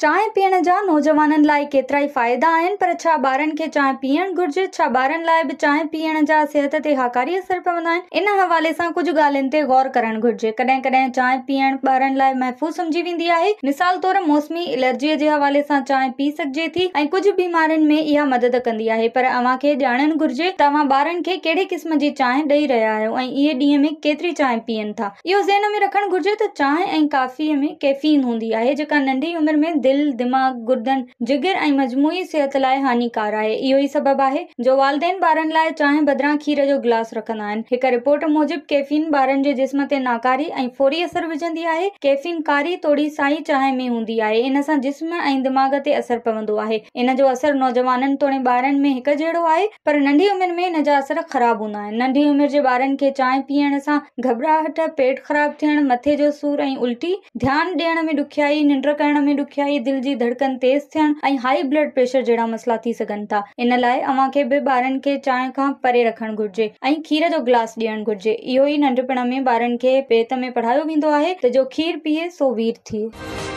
چانهه پيئڻ جا نوجوانن لاء ڪيترائي فائدا آهن پر ڇا ٻارن کي چانهه پيئڻ گهرجي؟ ڇا ٻارن لاء به چانهه پيئڻ جا صحت تي هاڪاري اثر پوندا آهن؟ ان حوالي سان ڪجهه ڳالهين تي غور ڪرڻ گهرجي. ڪڏهن ڪڏهن چانهه پيئڻ ٻارن لاء محفوظ سمجهي ويندي آهي. مثال طور موسمي الرجيء جي حوالي سان چانهه پي سگهجي ٿي ۽ ڪجهه بيمارين ۾ اها مدد ڪندي آهي پر اوهان کي ڄاڻڻ گهرجي ته اوهان ٻارن کي ڪهڙي قسم جي چانهه ڏئي رهيا آهيو ۽ اهي ڏينهن ۾ ڪيتري چانهه پيئن ٿا. اهو ذهن ۾ رکڻ گهرجي ته چانهه ۽ ڪافيء ۾ ڪيفين هوندي آهي جيڪا ننڍي عمر ۾ دل، دماغ، گردن، جگر ۽ مجموعي صحت لاء هاڃيڪار آهي. اهو ئي سبب آهي جو والدين ٻارن لاء چانهه بدران کير جو گلاس رکندا آهن. هڪ رپورٽ موجب ڪيفين ٻارن جي جسم تي ناڪاري ۽ فوري اثر وجهندي آهي. ڪيفين ڪاري توڙي سائي چانهه ۾ هوندي آهي. ان سان جسم ۽ دماغ تي اثر پوندو آهي. ان جو اثر نوجوانن توڻي ٻارن ۾ هڪ جهڙو آهي پر ننڍي عمر ۾ ان جا اثر خراب هوندا آهن. ننڍي عمر جي ٻارن کي چانهه پيئڻ سان گهٻراهٽ، پيٽ خراب ٿيڻ، مٿي جو سور ۽ الٽي، ڌيان ڏيڻ ۾ ڏکيائي، ننڊ ڪرڻ ۾ ڏکيائي، دل جي ڌڙڪن تيز ٿيڻ ۽ هائي بلڊ پريشر جهڙا مسئلا ٿي سگهن ٿا. ان لاء اوهان کي به ٻارن کي چانهه کان پري رکڻ گهرجي ۽ کير جو گلاس ڏيڻ گهرجي. اهو ئي ننڍپڻ ۾ ٻارن کي بيت ۾ پڙهايو ويندو آهي ته جو کير پيئي سو وير ٿئي.